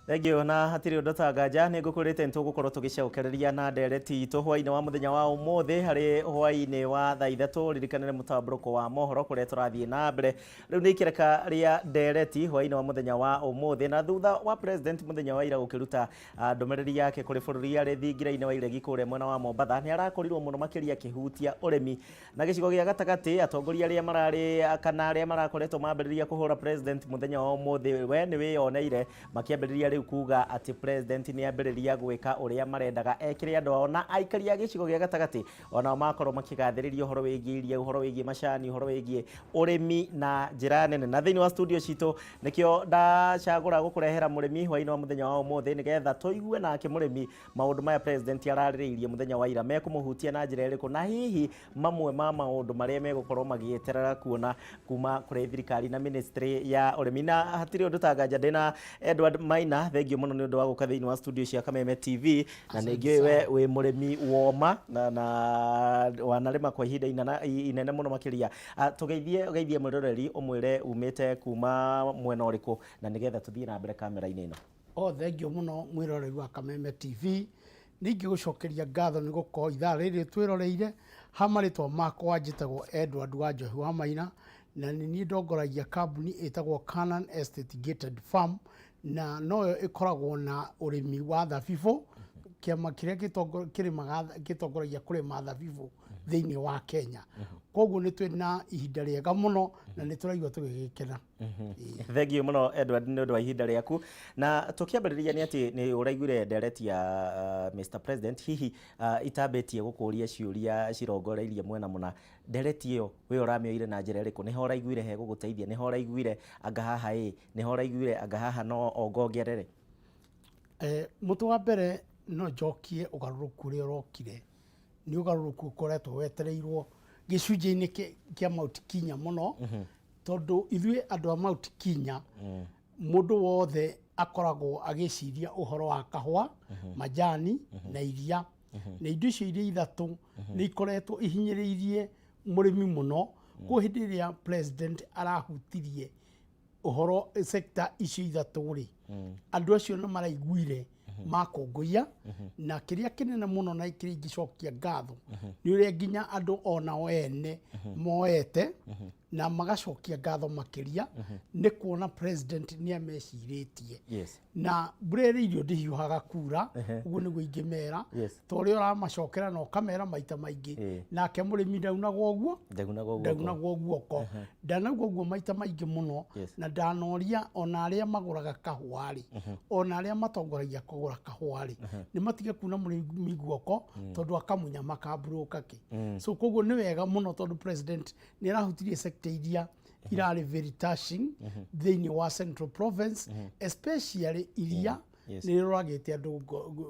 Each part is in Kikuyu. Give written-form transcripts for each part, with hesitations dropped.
Thengiũ. Na hatirĩ ũndũ ta nganja nĩ ngũkwĩrĩte nĩ tũgũkorwo tũgĩcokereria na ndereti itũ hwainĩ wa mũthenya wa ũmũthĩ, harĩ hwainĩ wa thaa 3. Ririkanĩre mũtambũrũko wa mohoro kũrĩa tũrathiĩ na mbere. Rĩu nĩ ikereka rĩa ndereti hwainĩ wa mũthenya wa ũmũthĩ, na thutha wa president mũthenya wa ira gũkĩruta ndũmĩrĩri yake kũrĩ bũrũri arĩ thingira-inĩ wa iregi kũrĩa mwena wa Mombatha, nĩ arakorirwo mũno makĩria akĩhutia ũrĩmi na gĩcigo gĩa gatagatĩ. Atongoria arĩa mararĩ kana arĩa marakoretwo mambĩrĩria kũhũra president mũthenya wa ũmũthĩ, we nĩ wĩyoneire makĩambĩrĩria rĩu kuga atĩ president nĩ ambĩrĩria gwĩka ũrĩa marendaga ekĩre andũ ao, na aikari a gĩcigo gĩa gatagatĩ onao makorwo makĩgathĩrĩria ũhoro wĩgiĩ iria, ũhoro wĩgiĩ macani, ũhoro wĩgiĩ ũrĩmi na njĩra nene. Na thĩinĩ wa studio citũ nĩkĩo ndacagũra gũkũrehera mũrĩmi hwainĩ wa mũthenya wa ũmũthĩ, nĩgetha tũigue nake mũrĩmi maũndũ maya president ararĩrĩirie mũthenya wa ira mekũmũhutia na njĩra ĩrĩkũ, na hihi mamwe ma maũndũ marĩa megũkorwo magĩeterera kuona kuma kũrĩ thirikari na ministry ya ũrĩmi. Na hatirĩ ũndũ ta nganja ndĩna Edward Maina. Thengiũ mũno nĩ ũndũ wa gũka thĩinĩ wa studio cia Kameme TV, na nĩ ngĩũĩ we wĩ mũrĩmi woma na wanarĩma kwa ihinda inene mũno makĩria. Tũgeithie, ũgeithie mwĩroreri, ũmwĩre umĩte kuma mwena ũrĩkũ, na nĩgetha tũthiĩ na mbere kamera-inĩ ĩno. O thengio mũno, mwĩroreri wa Kameme TV. Nĩ ingĩgũcokeria ngatho nĩ gũkorwo ithaa rĩrĩ twĩroreire. Ha marĩtwa makwa njĩtagwo Edward wa Njohi wa Maina, na nĩ niĩ ndongoragia kambuni ĩtagwo Canaan Estate Gated Farm, na noyo ĩkoragwo na ũrĩmi wa thabibũ, kĩama kĩrĩa kĩrĩmaga, gĩtongoragia kũrĩma thabibũ thĩinĩ wa Kenya. Koguo nĩ twĩ na ihinda rĩega mũno na nĩ tũraigua tũgĩgĩkena. Thengiũ mũno, Edward, nĩ ũndũ wa ihinda rĩaku. Na tũkĩambĩrĩria nĩ atĩ nĩ ũraiguire ndereti ya Mr President. Hihi itambĩtie gũkũria ciũria cirongoreirie mwena mũna, ndereti ĩyo we ũramĩoire na njĩra ĩrĩkũ? Nĩho ũraiguire hegũgũteithia? Nĩho ũraiguire anga haha ĩ? Nĩho ũraiguire anga haha no ongongerere? Mũtĩ wa mbere, no njokie ũgarũrũku ũrĩa ũrokire nĩ ũgarũrũku ũkoretwo wetereirwo gĩcunjĩ-inĩ kĩa Mount Kenya mũno, tondũ ithuĩ andũ a Mount Kenya, mũndũ wothe akoragwo agĩciria ũhoro wa kahũa, majani na iria, na indo icio iria ithatũ nĩ ikoretwo ihinyĩrĩirie mũrĩmi mũno. Koguo hĩndĩ ĩrĩa president arahutirie ũhoro sector icio ithatũ rĩ, andũ acio nĩ maraiguire makũngũiya. Na kĩrĩa kĩnene mũno na kĩrĩa ingĩcokia ngatho nĩ ũrĩa nginya andũ onao ene moete na magacokia ngatho makĩria nĩ kuona president nĩ amecirĩtie. Na mbura ĩrĩ irio ndĩhiũhaga kura, ũguo nĩguo ingĩmera. Ta ũrĩa ũramacokera na ũkamera maita maingĩ, nake mũrĩmi ndaunagwo ũguo. Ndaunagwo guoko. Ndaunagwo guoko, ndanaugwo ũguo maita maingĩ mũno. Na ndanoria ona arĩa magũraga kahũa rĩ, ona arĩa matongoragia kũgũra kahũa rĩ, nĩ matige kuna mũrĩmi guoko, tondũ akamunya makamburuka kĩ. So koguo nĩ wega mũno tondũ president nĩ arahutirie sector iria irarĩ very touching thĩinĩ wa Central Province, especially iria. Nĩ rĩroragĩte andũ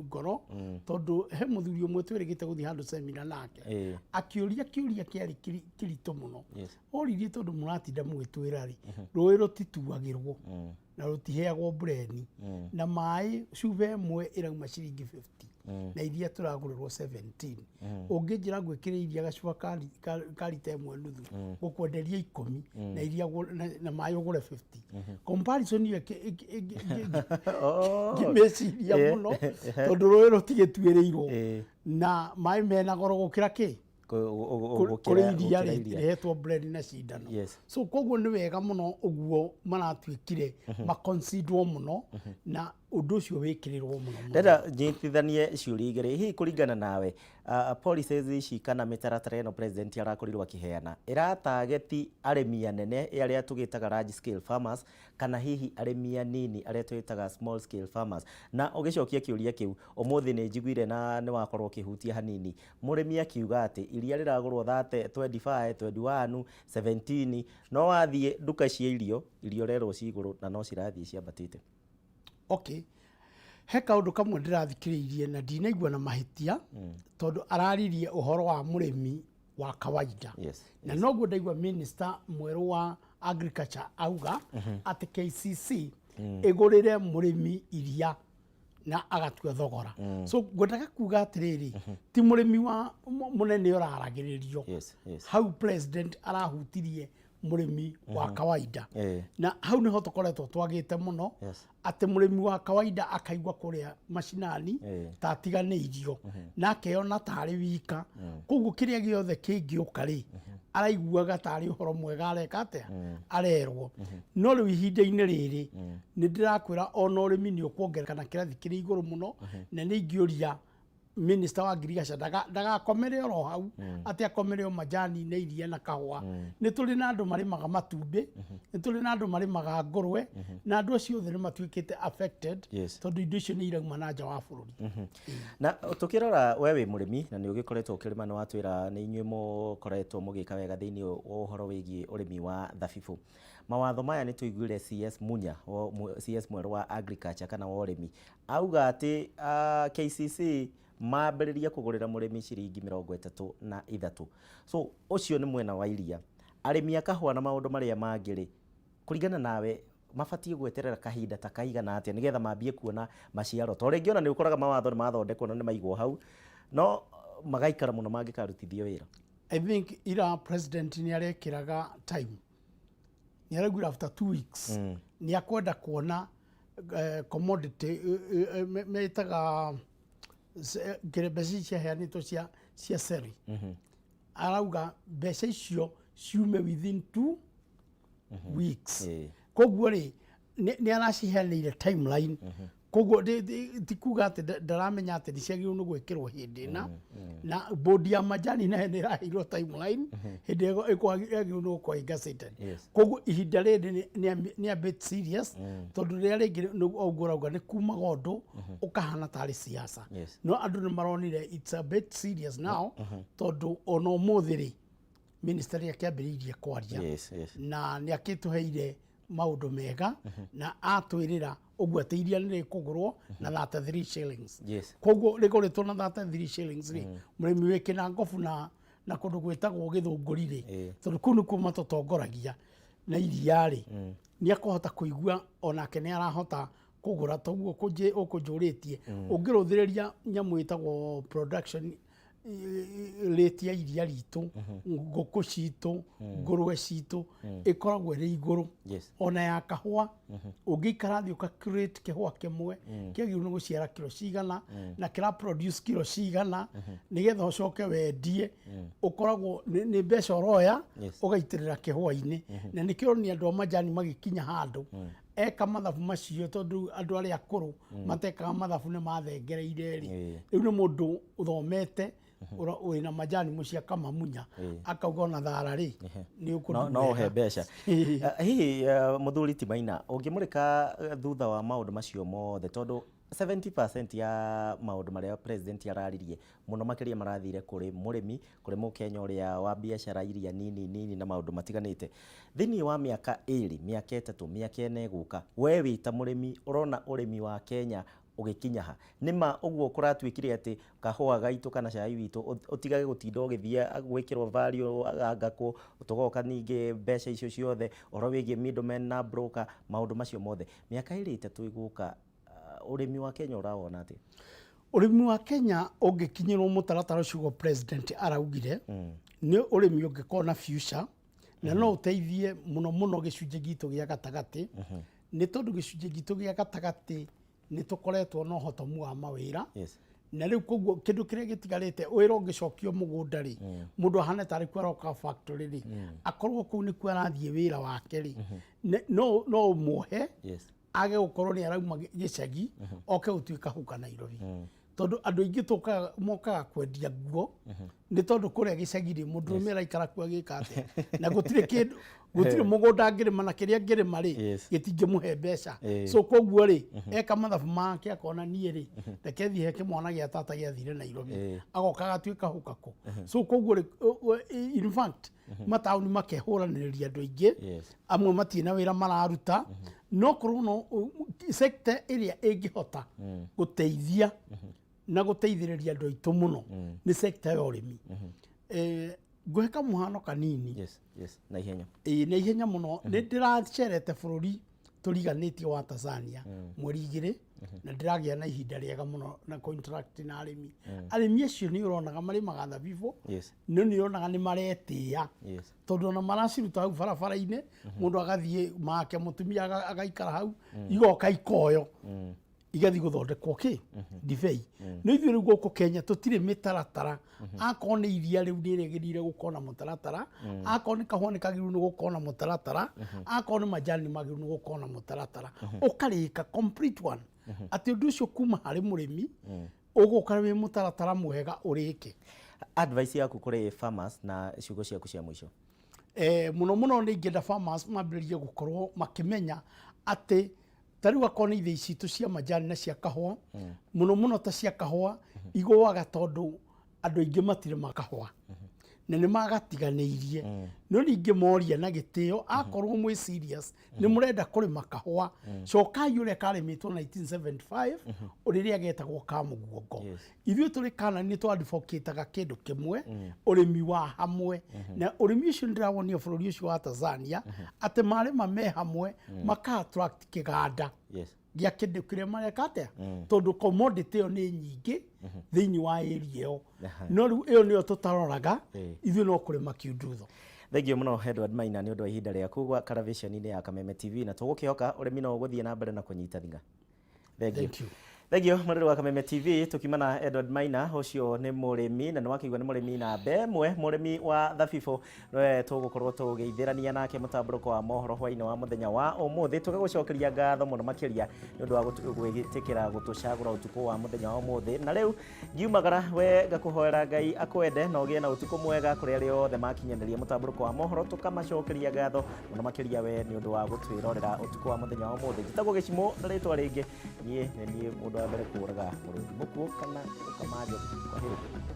ngoro, tondũ he mũthuri ũmwe twĩrĩgĩte gũthiĩ handũ seminar nake, akĩũria kĩũria kĩarĩ kĩritũ mũno. Oririe, tondũ mũratinda mũgĩtwĩra rĩ, rũĩ rũtituagĩrwo na rũtiheagwo mbureni, na maĩ cuba ĩmwe ĩrauma ciringi 50 na iria tũragũrĩrwo 17, ũngĩnjĩra ngwĩkĩre iria gacuba ka rita 1.5 ngũkwenderia 10 na iria na maĩ ũgũre 50? Comparison ĩyo ngĩmĩciria mũno, tondũ rũĩ rũtigĩtuĩrĩirwo na maĩ mena goro gũkĩra kĩ kũrĩ iria rĩhetwo blend na cindano. So koguo nĩ wega mũno ũguo maratuĩkire maconsiderwo mũno na ũndũ ũcio wĩkĩrĩrwo mũno mũno. Ndĩrenda nyitithanie ciũria igĩrĩ. Hihi kũringana nawe, policies ici kana mĩtaratara ĩno president arakorirwo akĩheana ĩratageti arĩmi anene arĩa tũgĩtaga large scale farmers, kana hihi arĩmi anini arĩa twĩtaga small scale farmers? Na ũgĩcokia kĩũria kĩu, ũmũthĩ nĩ njiguire na nĩ wakorwo ũkĩhutia hanini mũrĩmi akiuga atĩ iria rĩragũrwo 30, 25, 21, 17, no wathiĩ nduka cia irio, irio ũrerwo ci igũrũ na no cirathiĩ ciambatĩte. Okay, he kaũndũ kamwe ndĩrathikĩrĩirie na ndinaigua na mahĩtia, tondũ araririe ũhoro wa mũrĩmi wa kawaida. Na noguo ndaigua minister mwerũ wa agriculture auga atĩ KCC ĩgũrĩre mũrĩmi iria na agatua thogora. So ngwendaga kuga atĩrĩrĩ, ti mũrĩmi wa mũnene ũraragĩrĩrio. Hau president arahutirie Mũrĩmi wa kawaida. Na hau nĩho tũkoretwo twagĩte mũno, atĩ mũrĩmi wa kawaida akaigua kũrĩa macinani ta atiganĩirio na akeyona tarĩ wika. Koguo kĩrĩa gĩothe kĩngĩũka rĩ, araiguaga tarĩ ũhoro mwega areka atĩa, arerwo. No rĩu ihinda-inĩ rĩrĩ nĩ ndĩrakwĩra ona ũrĩmi nĩ ũkuongerereka na kĩrathi kĩrĩ igũrũ mũno. Na nĩ ingĩũria minister wa ngirigaca ndagakomere oro hau, atĩ akomere o majani na iria na kahũa. Nĩ tũrĩ na andũ marĩmaga matumbĩ, nĩ tũrĩ na andũ marĩmaga ngũrwe, na andũ acio othe nĩ matuĩkĩte affected, tondũ indo icio nĩ irauma na nja wa bũrũri. Na tukirora, we wĩ mũrĩmi na nĩ ũgĩkoretwo ũkĩrĩma, nĩ watwĩra nĩ inyuĩ mũkoretwo mũgĩka wega thĩinĩ wa ũhoro wĩgiĩ ũrĩmi wa thabibũ. Mawatho maya nĩ tũiguire CS Munya, CS mwerũ wa agriculture kana wa ũrĩmi, auga atĩ KCC mambĩrĩrie kũgũrĩra mũrĩmi ciringi 33. So ũcio nĩ mwena wa iria. Arĩmi a kahũa na maũndũ marĩa mangĩ rĩ, kũringana nawe mabatiĩ gweterera kahinda ta kaigana atĩa nĩgetha mambie kuona maciaro? To rĩngĩ ona nĩ ũkoraga mawatho nĩ mathondekwo na nĩ maigwo hau, no magaikara mũno mangĩkarutithio wĩra. I think ira president nĩ arekĩraga time, nĩ araugire after 2 weeks nĩ akwenda kuona commodity metaga kĩrĩa mbeca ici ciaheanĩtwo cia seri. Arauga mbeca icio ciume within 2 weeks. Koguo rĩ, nĩ araciheanĩire timeline. Koguo ti kuga atĩ ndaramenya atĩ nĩ ciagĩrĩirwo nĩ gwĩkĩrwo hĩndĩ ĩna, na bodi ya majani nayo nĩ ĩraheirwo timeline hĩndĩ ĩrĩa yagĩrĩirwo nĩ gũkorwo ĩ gazetted. Koguo ihinda rĩrĩ nĩ a bit serious, tondũ rĩrĩa rĩngĩ ũguo ũrauga nĩ kumaga ũndũ ũkahana tarĩ siasa. No andũ nĩ maronire it's a bit serious now, tondũ ona ũmũthĩ rĩ, minister nĩ akĩambĩrĩirie kwaria na nĩ akĩtũheire maũndũ mega na atwĩrĩra ũguo atĩ iria nĩ rĩkũgũrwo na 33 shillings. Koguo rĩgũrĩtwo na 33 shillings rĩ, mũrĩmi wĩ Kĩnangobu na kũndũ gwĩtagwo Gĩthũngũri rĩ, tondũ kũu nĩkuo matũtongoragia na iria rĩ, nĩ akũhota kũigua onake nĩ arahota kũgũra. Toguo ũkũnjũrĩtie, ũngĩrũthĩrĩria nyamũ ĩtagwo production rate ya iria ritũ, ngũkũ citũ, ngũrwe citũ ĩkoragwo ĩrĩ igũrũ. Ona ya kahũa, ũngĩikara thĩ ũka create kĩhũa kĩmwe kĩagĩrĩirwo nĩ gũciara kiro cigana na kĩra produce kiro cigana nĩgetha ũcoke wendie, ũkoragwo nĩ mbeca ũroya ũgaitĩrĩra kĩhũa-inĩ. Na nĩkĩo nĩ andũ a majani magĩkinya handũ eka mathabu macio, tondũ andũ arĩa akũrũ matekaga mathabu nĩ mathengereire rĩ, rĩu nĩ mũndũ ũthomete wĩna majani mũciĩ akamamunya, akauga ona thara rĩ nĩ no ũkũndu no ũhe wega. Mbeca. Hihi mũthuri ti Maina, ũngĩmũrĩka thutha wa maũndũ macio mothe, tondũ 70% ya maũndũ marĩa president araririe mũno makĩria marathire kũrĩ mũrĩmi, kũrĩ mũkenya ũrĩa wa biacara iria nini nini na maũndũ matiganĩte, thĩinĩ wa mĩaka 2, mĩaka 3, mĩaka 4 ĩgũka, we wĩ ta mũrĩmi ũrona ũrĩmi wa Kenya ũgĩkinya ha? Nĩ ma ũguo kũratuĩkire atĩ kahũa gaitũ kana cai witũ ũtigage gũtinda ũgĩthiĩ gwĩkĩrwo value ngakũ, tũgoka ningĩ mbeca icio ciothe, ũhoro wĩgiĩ middlemen na broker, maũndũ macio mothe, mĩaka 2 3 ĩgũka, ũrĩmi wa Kenya ũrawona atĩa? Ũrĩmi wa Kenya ũngĩkinyĩrwo mũtaratara ũcio ũguo president araugire, nĩ ũrĩmi ũngĩkorwo na future na no ũteithie mũno mũno gĩcunjĩ gitũ gĩa gatagatĩ, nĩ tondũ gĩcunjĩ gitũ gĩa gatagatĩ nĩ tũkoretwo na ũhotomu wa mawĩra. Na rĩu koguo kĩndũ kĩrĩa gĩtigarĩte, wĩra ũngĩcokio mũgũnda rĩ, mũndũ ahane tarĩ kuo aroka factory rĩ, akorwo kũu nĩkuo arathiĩ wĩra wake rĩ, no ũmuohe age gũkorwo nĩ arauma gĩcagi oke gũtuĩka huka Nairobi, tondũ andũ aingĩ tũkaga mokaga kwendia nguo nĩ tondũ kũrĩa gĩcagi rĩ, mũndũrũme araikara kuo agĩka atĩa? Na gũtirĩ kĩndũ, gũtirĩ mũgũnda angĩrĩma, na kĩrĩa angĩrĩma rĩ, gĩtingĩmũhe mbeca. So koguo rĩ, eka mathabu make akona niĩ rĩ, reke thiĩ he kĩmwana gĩa tata gĩathire Nairobi, agoka agatuĩka huka kũ. So koguo rĩ, in fact mataũni makehũranĩrĩria andũ aingĩ. Amwe matirĩ na wĩra mararuta, no korwo no sector ĩrĩa ĩngĩhota gũteithia na gũteithĩrĩria andũ aitũ mũno nĩ sector ya ũrĩmi. Ngũhe kamũhano kanini. Yes, na ihenya. Ĩĩ, na ihenya mũno. Nĩ ndĩracerete bũrũri tũriganĩtie wa Tanzania mweri 2. Na ndĩragĩa na ihinda rĩega mũno na kũ interact na arĩmi. Arĩmi acio nĩ ũronaga marĩmaga thabibũ, no nĩ ũronaga nĩ maretĩĩa, tondũ ona maraciruta hau barabara-inĩ, mũndũ agathiĩ make, mũtumia agaikara hau, igoka ikoyo, igathiĩ gũthondekwo kĩ ndibei. No ithuĩ rĩu gũkũ Kenya tũtirĩ mĩtaratara. Akorwo nĩ iria rĩu nĩ rĩagĩrĩire gũkorwo na mũtaratara, akorwo nĩ kahũa nĩ kagĩrĩirwo nĩ gũkorwo na mũtaratara, akorwo nĩ majani nĩ magĩrĩirwo nĩ gũkorwo na mũtaratara ũkarĩka complete one, atĩ ũndũ ũcio kuma harĩ mũrĩmi ũgũka wĩ mũtaratara mwega ũrĩke. Advice yaku kũrĩ farmers na ciugo ciaku cia mũico? Mũno mũno nĩ ingĩenda farmers mambĩrĩrie gũkorwo makĩmenya atĩ ta rĩu akorwo nĩ ithĩi citũ cia majani na cia kahũa, mũno mũno ta cia kahũa igũaga tondũ andũ aingĩ matirĩma kahũa na nĩ magatiganĩirie. No ningĩ moria na gĩtĩo, akorwo mwĩ serious nĩ mũrenda kũrĩma kahũa, cokai ũrĩa karĩmĩtwo 1975, rĩrĩa getagwo ka mũguongo. Ithuĩ tũrĩ kana nĩ twadvocataga kĩndũ kĩmwe, ũrĩmi wa hamwe, na ũrĩmi ũcio nĩ ndĩrawonio bũrũri ũcio wa Tanzania atĩ marĩma me hamwe maka attract kĩganda gĩa kĩndũ kĩrĩa mareka atĩa, tondũ commodity ĩyo nĩ nyingĩ thĩinĩ wa area ĩyo. No rĩu ĩyo nĩyo tũtaroraga. Ithuĩ no kũrĩma kiundutho. Thengiũ mũno, Edward Maina, nĩ ũndũ wa ihinda rĩaku gwa karaviceni-inĩ ya Kameme TV, na tũgũkĩhoka ũrĩmi no ũgũthiĩ na mbere na kũnyita thing'a. Thengiũ. Thank you. Thengiũ mũrĩri wa Kameme TV. Tũkiuma na Edward Maina, ũcio nĩ mũrĩmi na nĩ wakĩigua nĩ mũrĩmi na ĩmwe, mũrĩmi wa thabibũ, nĩwe tũgũkorwo tũgĩithĩrania nake mũtambũrũko wa mohoro hwainĩ wa mũthenya wa ũmũthĩ. Tũgagũcokeria ngatho mũno makĩria nĩ ũndũ wa gwĩtĩkĩra gũtũcagũra ũtukũ wa mũthenya wa ũmũthĩ. Na rĩu ngiumagara, we ngakũhoera Ngai akwende na ũgĩe na ũtukũ mwega. Kũrĩ arĩa othe makinyanĩria mũtambũrũko wa mohoro, tũkamacokeria ngatho mũno makĩria we nĩ ũndũ wa gũtwĩrorera ũtukũ wa mũthenya wa ũmũthĩ. Njĩtagwo Gĩcimũ na rĩtwa rĩngĩ, niĩ nĩ niĩ mũndũ wa mbere kũraga mũrũthi mũkuũ kana gũkama njogu. Kwaheri.